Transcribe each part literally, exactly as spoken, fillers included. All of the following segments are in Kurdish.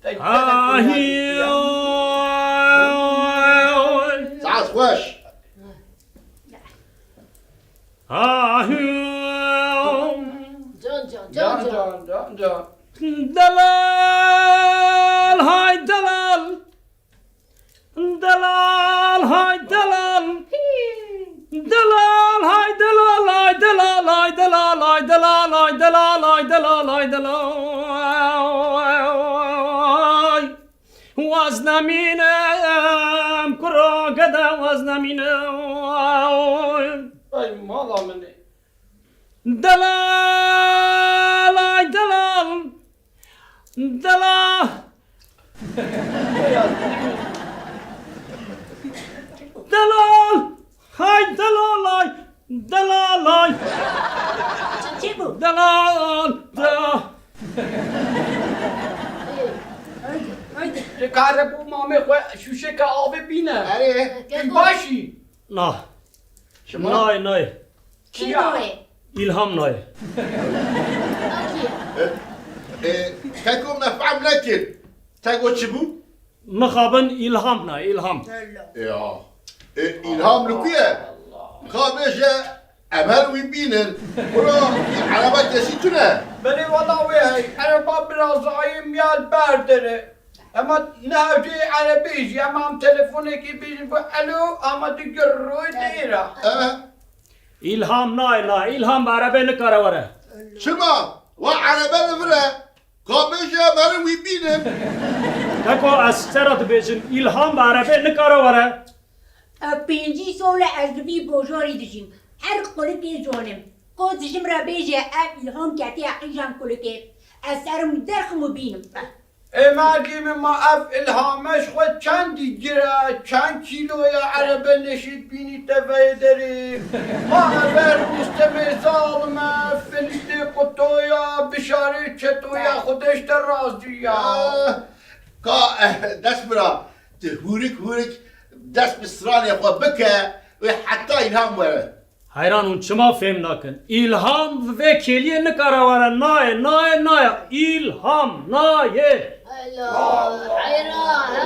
Ahî. Saet xweş. Ahî. Can, can, can, can. Can, can, can, can. Delal, hay delal. Delal, hay delal. Delal, hay delal, hay delal, hay delal, hay delal, hay delal, hay delal, hay delal. Waz nemînim, kuro gede waz nemînim. Ay mala min ê. Delal, ay delal. Delal. Delal. Hay delal ay. Delal ay. Çi, çi bû? Delal. Delal. Haydi, haydi. Dikarî bo mamê xwe şûşeka avê bîne. Erê. Tu başî? Na. Şima? Nayê, nayê. Kî nayê? Îlham nayê. Ew kî ye? E, e, keko me fehm nekir. Te got çi bû? Mixabin Îlham nayê, Îlham. Ya. E, Îlham li ku ye? Ka bêje, em her wî bînin. Bira, ereba kesî tune. Belê wela wê hey. Ereba birazayê miyal berdere. Ema ne hewceyê erebê jî, ema em telefonekê bêjin, got, "Elo", ama digir roy dêra. Eh. Îlham nayê, nayê. Îlham bi erebê nikare were. Çima? Wa erebe li vir e. Ka bêje em herin wî bînin. Keko ez ji te re dibêjim, Îlham bi erebê nikare were. Ev pêncî sal e ez li vî bajarî dijîm. Her qulikê zanim. Ka dijim re bêje ev Îlham ketiye qîjan kulikê. Ez serim derxim û bînim. Ê mergê min, ma ev Îlhame ji xwe çendî gir e, çend kîlo ye, erebe neşêt bînî teveyê derê. Ma ev e Rûstemê zalim e, Filîtê quto ya, Bişarê çeto ya, Xwedê ji te razî ya. Eh, ka, eh, dest bira, tu hûrik hûrik dest bi stranê xwe bike, wê heta Îlham were. Heyran hûn çima fêm nakin? Îlham vê kêliyê nikare were, nayê, nayê, nayê. Îlham, nayê. Heyran, he?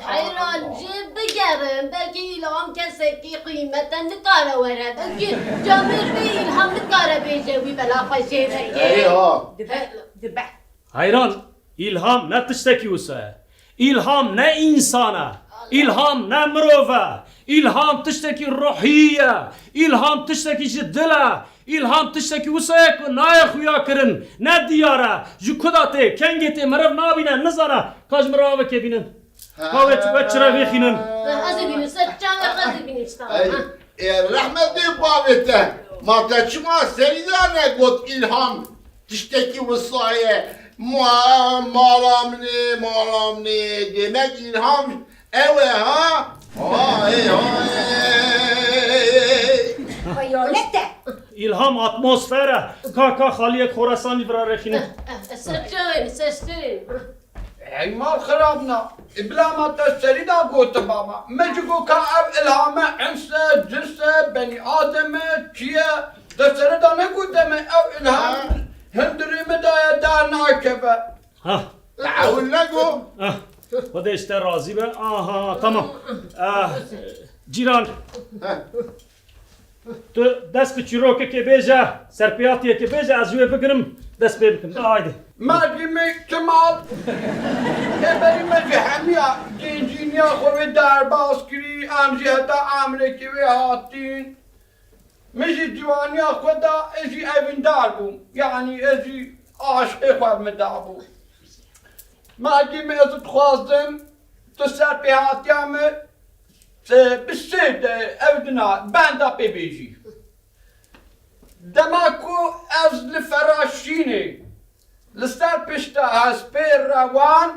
Heyran, jê bigerin. Belkî Îlham kesekî qîmet e, nikare were. Belkî camêr bê Îlham nikare bêje wî bela xwe jê veke. Erê ha. Dibe, dibe. Heyran, Îlham ne tiştekî wisa ye. Îlham ne însan e. Îlham ne mirov e. Îlham tiştekî ruhî ye. Îlham tiştekî ji dil e. Îlham tiştekî wisa ye ku nayê xuya kirin. Ne diyar e. Ji ku da tê, kengê tê, meriv nabîne, nizane. Ka ji min re avekê bînin. Ka wê çi, wê çi re vêxînin. Ez ê bînim, ser çavê xwe ez ê bînim, işte. Ey, e, rehmetê bavê te. Ma te çima serî da negot Îlham? Tiştekî wisa ye. Ma-, mala min ê, mala min ê. Demek Îlham ew e, ha? Hay, hay. Xeyalet e. Îlham atmosfer e. Ka, ka xaliyek Xorasanî vira rexîne. Eh, eh, serçewên, serçewên. Hey mal xirabna. E, bila ma te serî da gotiba ma. Me ji go ka ev Îlhame ins e, cins e, benî adem e, çi ye? Te serî da negote me ev Îlham Ha. hundirê me daye dar nakeve. Ha. Te ewil nego? Ah. Xwedê ji te razî be. Aha, tamam. Ah, cîran. Ha. Tu dest bi çîrokekê bêje, serpêhatiyekê bêje, ez ji wê bigirim, dest pê bikim. De haydi. Mergî me Kemal, ê berî me ji hemiya gencîniya xwe wê derbas kirî, em jî heta emrekê wê hatîn. Min jî ciwaniya xwe da, ez jî evîndar bûm. Yanî ez jî aşiqê xwe min dabû. Mergî me ez dixwazim, tu serpêhatiya min, e, bi sê de ew dina benda pê bêjî. Dema ku ez li Fera şînê, li ser pişta hespê rewan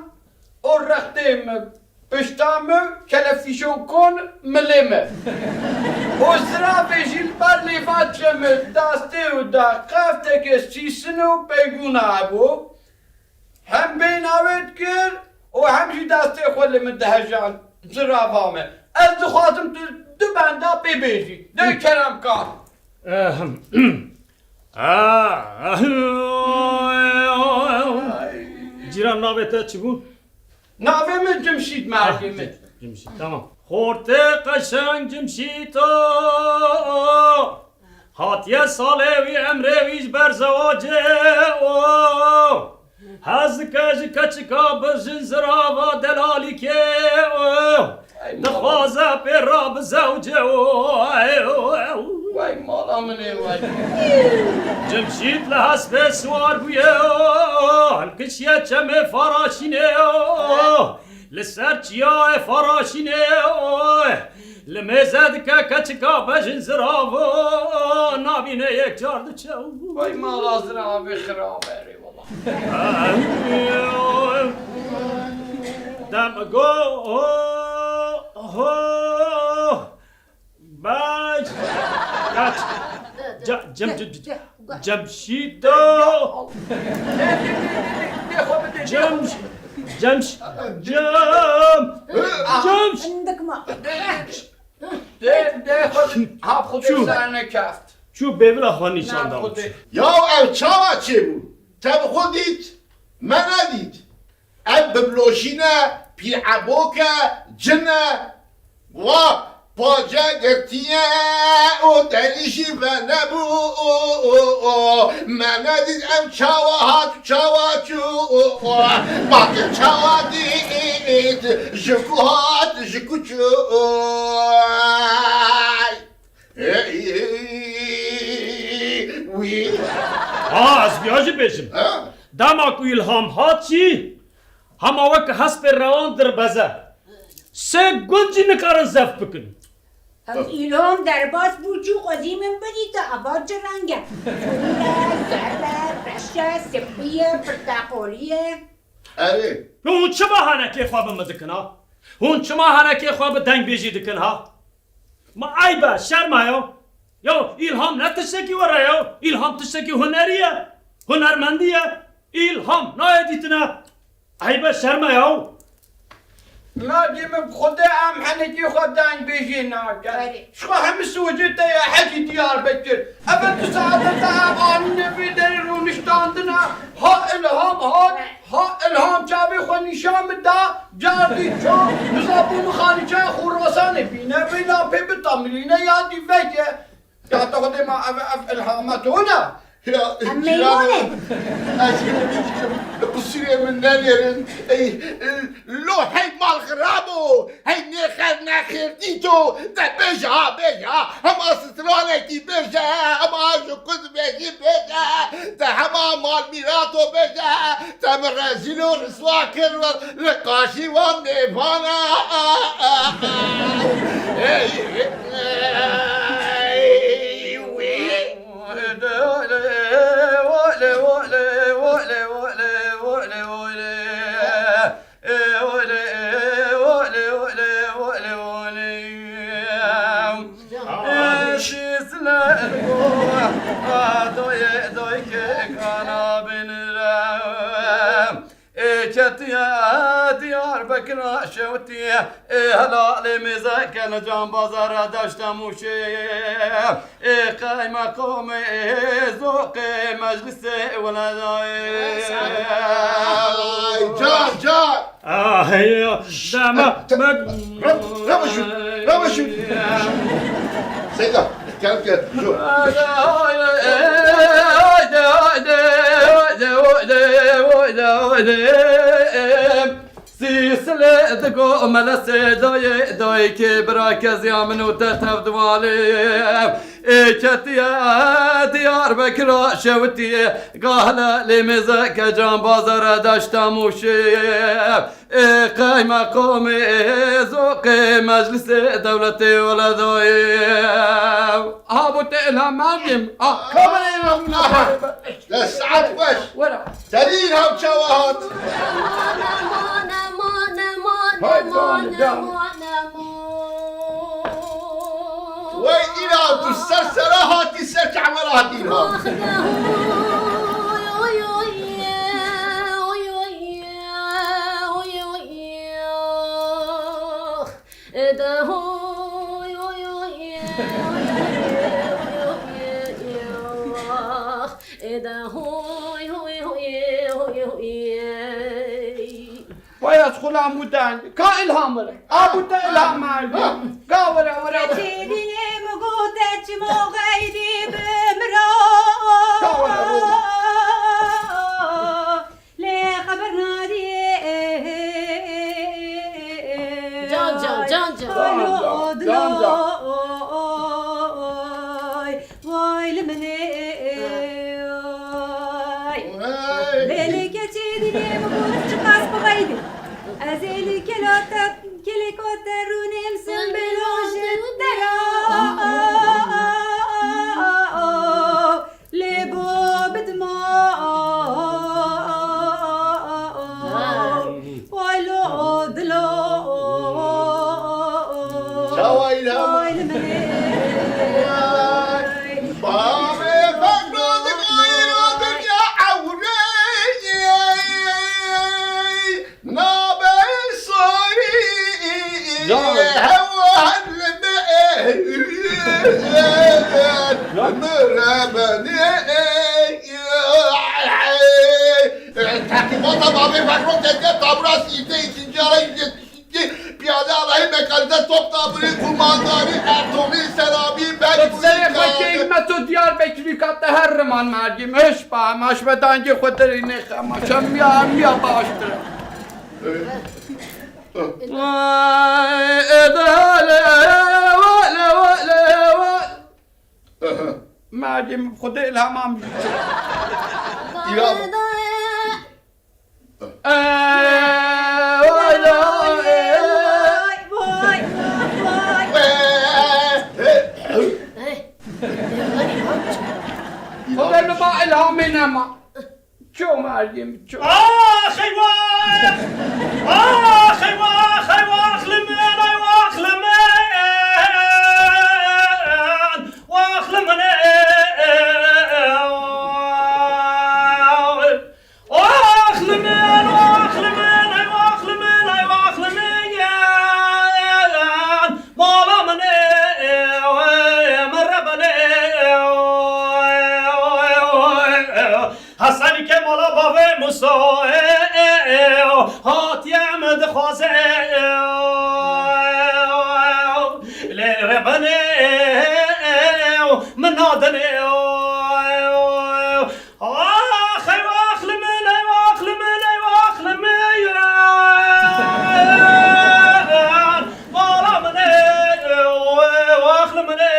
û rextê min pişta min, kelefîşokon milê min. Û ziravê jî li ber lêva çê min dastê û da qefteke sîsin û peygûna hebû. Hem bêhna wê dikir û hem jî destê xwe li min dihejand zirava me. Ez dixwazim tu du benda pê bêjî. De kerem ka. Ehem. Ah, ah. Cîran, navê te çi bû? Navê min Cimşîd, mergê min. Cimşîd, tamam. Xortê qeşeng Cimşîd o. Hatiye salê wî, emrê wî ji ber zewacê o. Hez dike ji keçika birjin zirava delalîkê o. Ey mala. Dixwaze pê ra bizewce o. Wey mala min ê wey. Cemşîd li hespê siwar bûye o. Hilkişiye çemê Faraşînê o. Li ser çiyayê Faraşînê o. Li mêze dike keçika bejin zirav o. Nabîne yek car diçe o. Wey mala ziravê xirabe rê wala. Dem go ho ho. Baş. Kaç. Cem, cem, cem, cem, Cemşîdo. Cem, cem, cem, cem. Hindik ma. Dê, dê, xwe, ha, xwe Çû. Dê, serne keft. Çû bêvila xwe nîşan da. Xwe dê. Ya ev çawa çêbû? Te bi xwe dît? Me nedît. Ev bibloşîne, pîebok e, cin e. Wa pace girtiye û derî jî venebû. Me nedît ev çawa hat û çawa çû. Bak çawa dît, ji ku hat, ji ku çû. Ey, wî. Ha, ez viya jî bêjim. Ha? Dema ku îlham hat jî, hema wek hespê rewan dirbeze. Sê gund jî nikarin zeft bikin. Ev îlham derbas bû, çû xwezî min bidîte, eva çi reng e? Sor e, zer e, reş e, spî ye, pirteqolî ye. Erê. Hûn çima henekê xwe bi min dikin ha? Hûn çima henekê xwe bi dengbêjî dikin ha? Ma eyb e, şerm e ya. Ya îlham ne tiştekî were ya. Îlham tiştekî hunerî ye. Hunermendî ye. Îlham nayê dîtine. Eyb e, şerm e ya. Mergê min bi Xwedê em henekê xwe dengbêjê nakin. Erê. Ji xwe hemî socê te ye, hecî Diyarbekir. Ev du saete te ev anîne vê derê rûniştandine. Ha îlham hat, ha îlham çavê xwe nîşan bida, cardî ço, nizabû min xalîçeya Xurasanê bîne, vê lapê bitamilîne ya dî veke. Ya te Xwedê ma ev, ev îlhama to ne? Ya, Em cîrano, meywan in. Ez hînî dikim, qisûrê min nenêrin. Ey, lo hey mal xirabo, hey nêxer nexêr dîto, te bêje ha, bêje ha. Hema stranekî bêje, hema ji ku dibêjî bêje, te hema mal mîrato bêje, te min rezîl û riswa kir, li qaşî wan mêvan e. Ey, ey, wî. Şîsle doye doy ke kana binire. Ê ketiye Diyarbekira şewtiye, ê helalê mêzeke li Can Bazara deşta Mûşê, ê qeymeqamê, ê zoqê meclisê weledayê. Ay, can, can! Ay, deme, Şşt, me- Rem-, Remeşûn, Remeşûn. Seyda, gel, gel, dur. Sîsilê digo mele sêdayê dayikê bira keziya min û te tev diwalê. Ê ketiye Diyarbekira şewtiye gahle lê mêze ke Can Bazara deşta Mûşê. Ê qeymeqamê, ê zoqê meclisê dewletê weledayê. Ha, bo te îlham nadim. Ah, kamera îlham nadim. Te saet xweş. Wera. Te dî îlham çawa hat? Aman, aman, aman, aman, Hay aman, canım, canım. Aman, aman. Wey îlham, tu ser sera hatî, ser çavera hatî îlham. Ah, de, oy, oy, oy, oy, oy. Ede hoy, hoy, hoy, ede hoy, hoy, hoy, hoy, hoy. Vay Ez xulam û deng. Ka Îlham were. A bû te Îlham merdim. Ka were, were, were. Keçê dînê min gote çimo xeyrî bi mira. Ka were, were. Lê xeber nadî. Can, can, can, can. Can, can, can, can. Vay li min ê, ay. Hey! Lê, lê keçê dînê min got çiqas bi xeyrî. Ez ê li kela te, kelê ka te rûnêm simbêlo ji te ra. Lê bo bidima. Vay lo dilo. Çawa Îlham? Vay li min ê. Vay. Bavê Fekro dikayro dinya ewrê. Nabe soy. Can. Heval me. Can. Mire beni. Takibata Bavê Fekro teke tabura sîte ikinci ara. Piyade alayı mekanize top tabiri kumandanı Ertuğrul Serabi. Tu serê xwe kêk me, tu Diyarbekirî ka te her riman mergî. Hiş ba, maş be dangê xwe derê nêxe, maşa miya, miya baştir. Vay, edale, vale, vale, vale. Mergî, Xwedê îlhama min. Îlham. Ee, vay la, ee. Vay, vay, vay. Xwedê li ba îlhamê nema. Ço mergê min, ço. Ax, eywax! Ax, eywax, eywax li min, eywax li min! Wax li min e, wax li min, wax li min, ey wax li min, ey wax li min, mala min e, min reben e. Hesenî ke mala bavê Musa, e, e, e, hatiye min dixwaze, e, e, lê rê min, e, e, e, min nadin, e, e, e, ax, ey wax li min, ey wax li min, ey wax li min, e, e, e. Mala min ê, wax li min ê,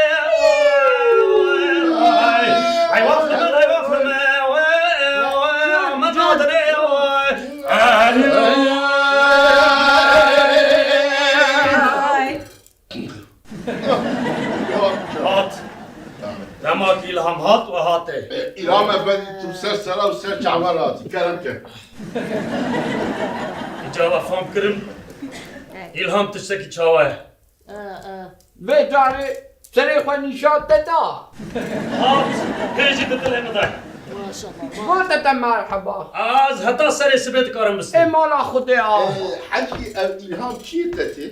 ay, ay, wax li min, ay, wax li min, min nadin ê, ay. Hat. Dema ki Îlham hat we hatê. E, Îlham Efendî, tu ser sera û ser çavan hatî. Kerem ke. Îca ve fam kirin. Îlham tiştekî çawa ye? Vê carê serê xwe nîşan te da. Hat, hê jî di dilê min de. Maşallah. Gote te merheba. Ez heta serê sibê dikarim bistînim. Ê mala Xwedê a. Ee, her jî ev Îlham çi ye te tê?